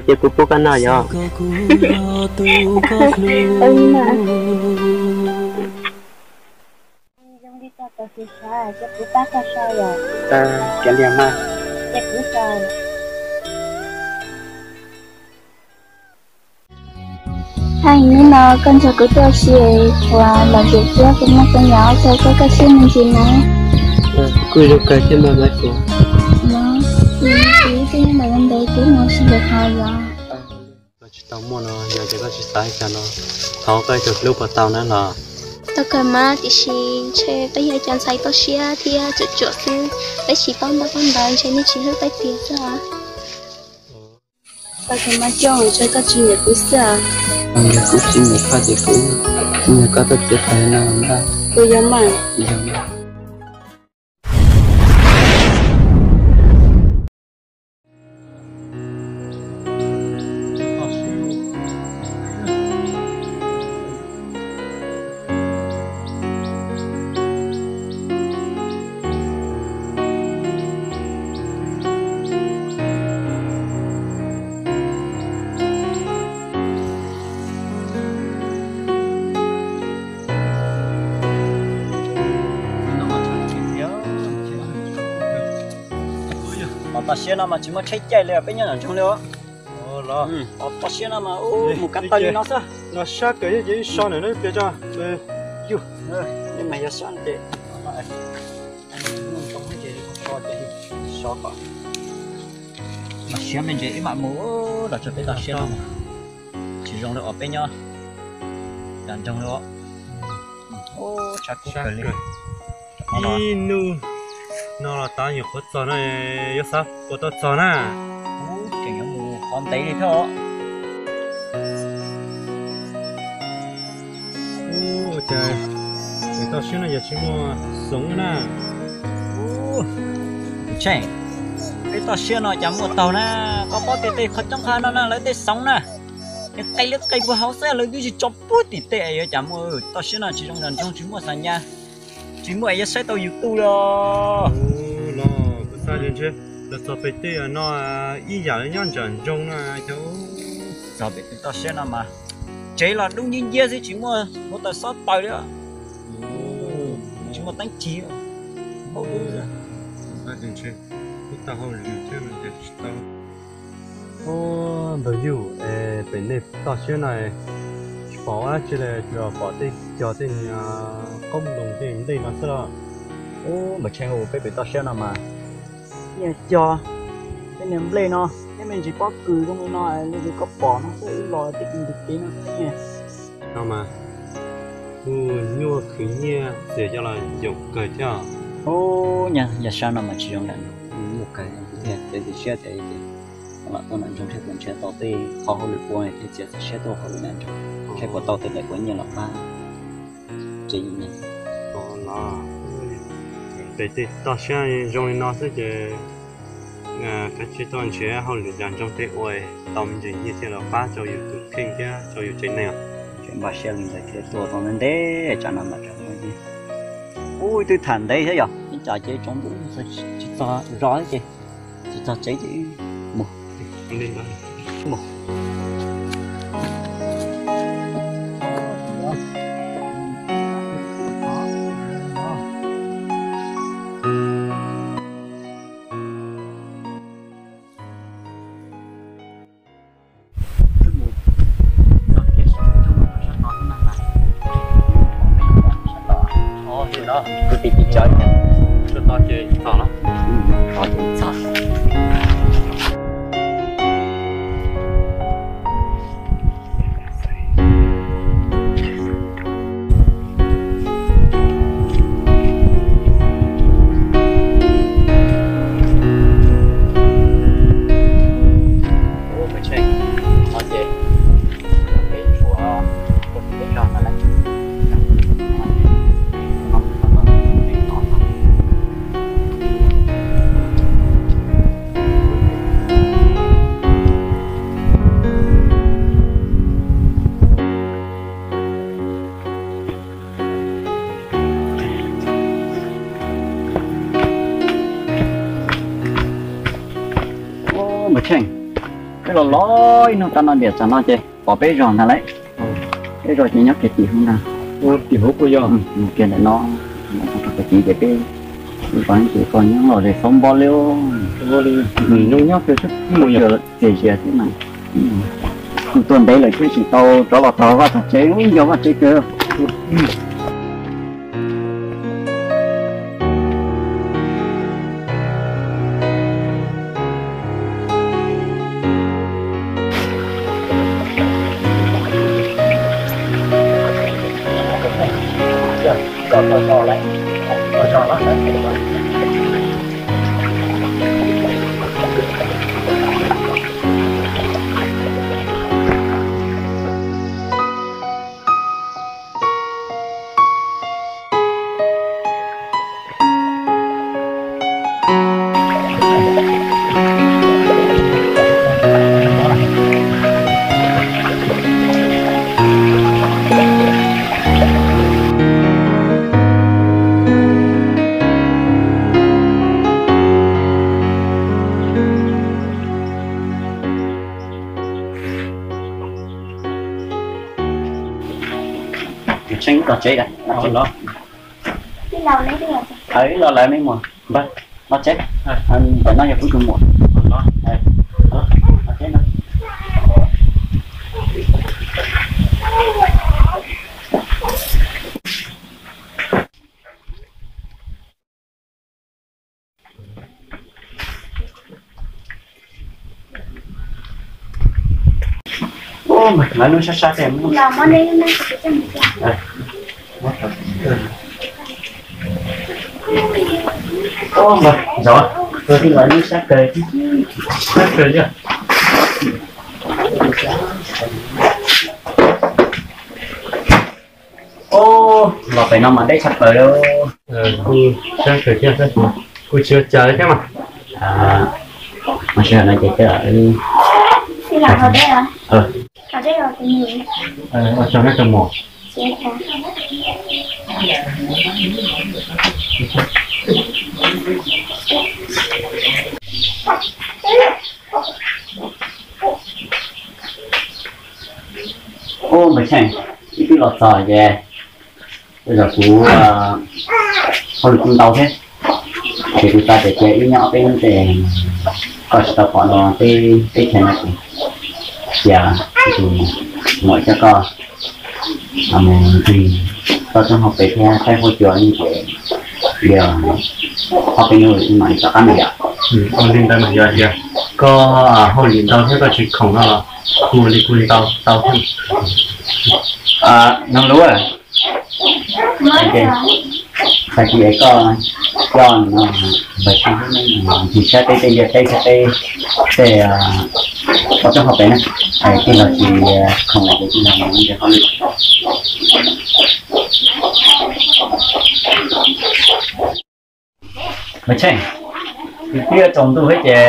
Ces kuv pub koj noj yog. Zoo li koj tau xyuas sav ces kuv pab koj so yom. Kav liam mas. Ces kuv so. Hais hnub no koj nrog kuv tuaj si es tshuav los ntses thiab kuv muaj teeb yam ua txog koj, koj siab me ntsis na. Kuj zoo kawg thiab mas Maiv Kuam. No, kuv twb ntev kuv mus tsis lawm qhov yog. Koj tsis tau muaj no yog ces koj tsis xav li cas no, thov koj ib tug hlub puas tau na los? Tau kawg mas, tiam sis ntshe peb yog cov ntxhais toj siab thiab tsuam tsuam xwb, peb tsis paub ntaub paub ntawv ntshe nej tsis hlub peb tiag xwb os. Tau kawg mas Coob, ntshe koj tsis nyiam kuv xwb os. Yog kuv tsis nyiam koj ces kuv nyiam koj txoj kev pais no ntag. Puas yog mas? Yog. Qhov toj siab no mas tsis muaj tsheb caij li, peb nyob nram nroog li os. Qhov toj siab no mas mus kav taw li no xwb. No sab kawg, yog ces ib so ntawm no pliag tso. Yus, nej mas yog sab ces so kom mas siab me ntsis ib mam mus los txog peb toj siab no. Tsis zoo li os, peb nyob nram nroog li os. Tshav kub kawg li. Ib hnub no los tav nyuam qhuav txog no, yuav xav puas tau txog na. Tseem yuav mus qhov ntev li thiab os. Ua cas pem toj siab no yog tsis muaj xoom na? Tsheej, peb toj siab no cas muaj taug na. Koj paub tias tej qhov coob qhov no na lawv tej xoom na, nws qis li qis puag hauv xwb, lawv twb tsis tso puag tim tej, yuav cas muaj. Toj siab no tsis zoo nram nroog, tsis muaj xas nyas, tsis muaj es yuav saib tau YouTube li os. Los kuv xav tias ntshe los txog pem tej no ib yam li nyob nram nroog no. Txog pem tej toj siab no mas tsev los dub nciab nciab xwb, tsis muaj hluav taws xob taws li, tsis muaj teeb cig. Ub, npawg Yuj, pem nej toj siab no tsis pom dab tsi li, tsuas pom tej cog tej niag qoob loo tej nplej no xwb los? Ub, npawg Tsheej, peb pem toj siab no mas yeej cog tej niag nplej no thiab me ntsis pob kws zoo li no, li koj pom no xwb, wb los tej ntug kev no xwb. No mas kuj nyuaj khwv nyiaj txiag coj los yoom kawg thiab. Ub, yog sab no mas tsis zoo nram nroog, nyuaj kawg, txiav txim siab tias los tuaj nram nroog ntshe puas nrhiav tau tej qhov hauj lwm ua thiaj txiav txim siab tuaj hauj lwm nram nroog, ntshe puas tau tej daim nyiaj los pab tsev neeg. Pem tej toj siab zoo li no xwb ces kav tsij tuaj nrhiav hauj lwm nram nroog tej ua, tau me ntsis nyiaj thiaj los pab rau yus tus kheej thiab rau yus tsev neeg. Tseem npaj siab li ntawd thiab tuaj tau ntev ntev tsam no mas tseem ua ib twb tham ntev thiab yog ib tsam ces tsaus ntuj tsis txog zos ces tsis txog tsev ces mus. Kwv tij txiv tsev, ub, peb tshuav peb zog no lawm. Los los ib hnub tag no tiam tsam no ces pom peb zos ntag lauj. Peb zos ces nyob kiag tim hauv ntag. Tim hauv puas yog? Mus kiag ntawm no, rau pem tid ces peb zos ces koj nyob los ze xauv npob li. Nws nyob kiag txias zias xwb mas. Kuj tuaj ntev lawm thiab tsis tau rov los txog vaj txog tsev, ub yog vaj tsev kawg. Tseeb, los tsev, los tsev. Los lawv me muam, npawg, los tsev. Ntawm no yog kuv tus muam. Lawv lub sab sab thiab. Zov, lawv lub sab kawg, sab kawg li. Ub, los pem no mas deb tshaj plaws li. Kuj sab kawg thiab, kuj tsis ua cas li thiab mas. Mas sij hawm no ces ua tsaug nej tus muam. Ub, Npawg Tsheej, wb twb los txog ces, ua cas kuv hauj lwm kuj ntau thiab, ces kuv xav tias cia wb nyob ob peb hnub ces koj tsis tau pom no peb teb chaws no ces cia tus muam coj koj mus ncig toj roob hauv pes thiab saib huab cua ces yog ob peb hnub wb mam li rov qab mus yom. Ua li ntawd mas yog tias koj hauj lwm ntau thiab koj tsis khoom no los kuv ua li kuj tau tau thiab. Noog Lub, tag kis es koj coj Npawg Tsheej ncig saib peb tej liaj teb thiab peb tej toj roob hauv pes na, es tij laug tsis khoom lawm ces tij laug mus ua ntej hauj lwm. Npawg Tsheej, twb yuav tsaus ntuj thiab ces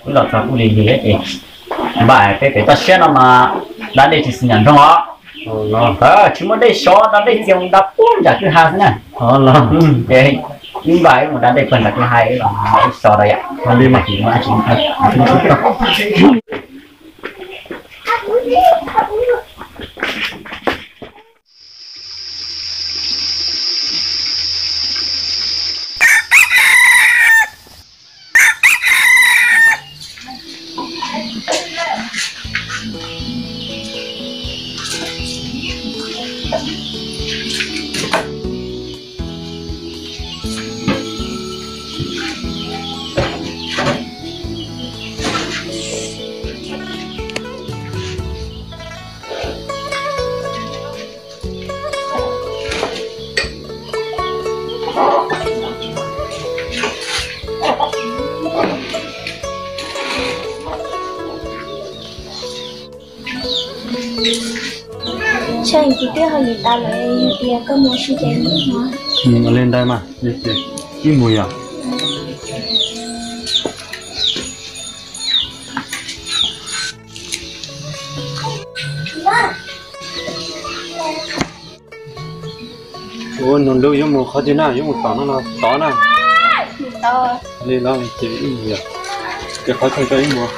wb los txog kuj lig lig thiab ces npaj peb pem toj siab no mas da dej tsis xis nyam nroog os. Tsis muaj dej sov, da dej txias mus da puag nram kwj ha xwb na. Ces wb npaj wb mus da dej puag nram kwj ha los wb so da yom. Tsheej, kuv twb hauj lwm tas lawm, yog tias koj mus ua si ces mus. Ua li ntawd mas, ib mus yom. Ua, Noog Lub, yuav mus qhov twg na? Yuav mus tom no los tod na? Li los ces ib mus yom, ces qhov twg rau ib mus.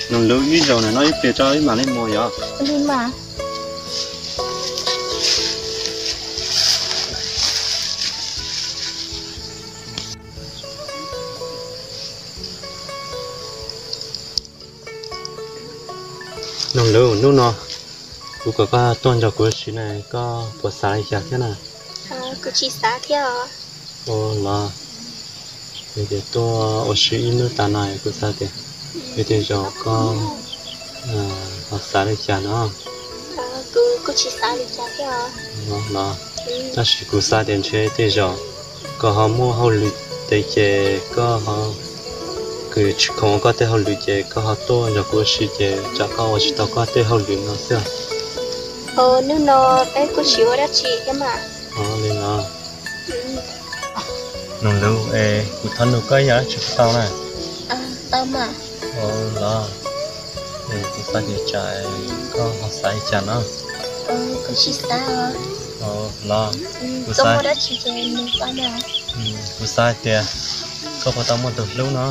Nus Lwm, ib zaug no ib pliag tso wb mam li mus yom. Nus Lwm, hnub no kuv kom koj tuaj nrog kuv ua si na, koj puas xav li cas thiab na? Kuv tsis xav thiab os. Ua los, yog tias tuaj ua si ib hnub tas no kuv xav tias, yog tej zaum koj ho xav li cas no. Kuv kuj tsis xav li cas thiab os. Los, tab sis kuv xav tias ntshe tej zaum koj ho muaj hauj lwm ces koj ho, kuv tsis khoom ua koj tej hauj lwm ces koj ho tuaj nrog kuv ua si ces tsam koj ua tsis tau koj tej hauj lwm no xwb. Hnub no peb kuj tsis ua dab tsi thiab mas. Ua li los. Nus Lwm, es kuv thov nug koj ib yam dab tsi puas tau na? Tau mas. Los, kuv xav tias tsam koj ho xav li cas no. Kuv tsis xav os. Los, kuv xav, kuv xav tias koj puas tau muaj tus hlub no.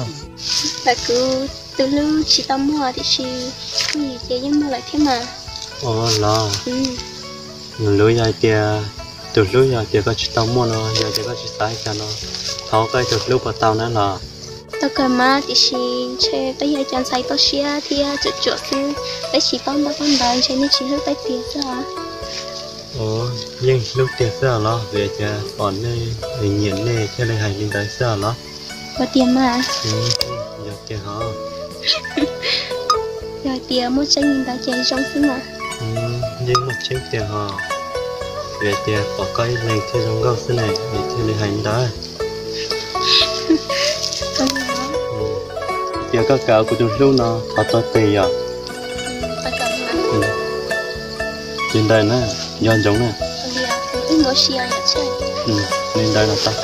Kuv tus hlub tsis tau muaj tiam sis kuv yim ces yeej muaj lawm thiab mas. Ua los, Nus Lwm, yog hais tias tus hlub yog tias koj tsis tau muaj no, yog tias koj tsis xav li cas no, thov koj ib tus hlub puas tau na los? Tau kawg mas, tiam sis ntshe peb yog cov ntxhais toj siab thiab tsuam tsuam xwb, peb tsis paub ntaub paub ntawv ntshe nej tsis hlub peb tiag xwb os. Ua, yeej hlub tiag xwb os los, vim tias pom nej, nyiam nej thiaj li hais li ntawd xwb os los. Ua tiag mas. Yog tiag ho. Yog hais tias muaj tseeb li ntawd ces zoo xwb mas. Yeej muaj tseeb tiag ho. Vim tias pom koj ib leeg thiaj zoo nkauj xwb ne, es thiaj li hais li ntawd. Tias koj kam kuv tus hlub no thov tau tes yom. Li ntawd na, nco ntsoov na. Li ntawd los tau.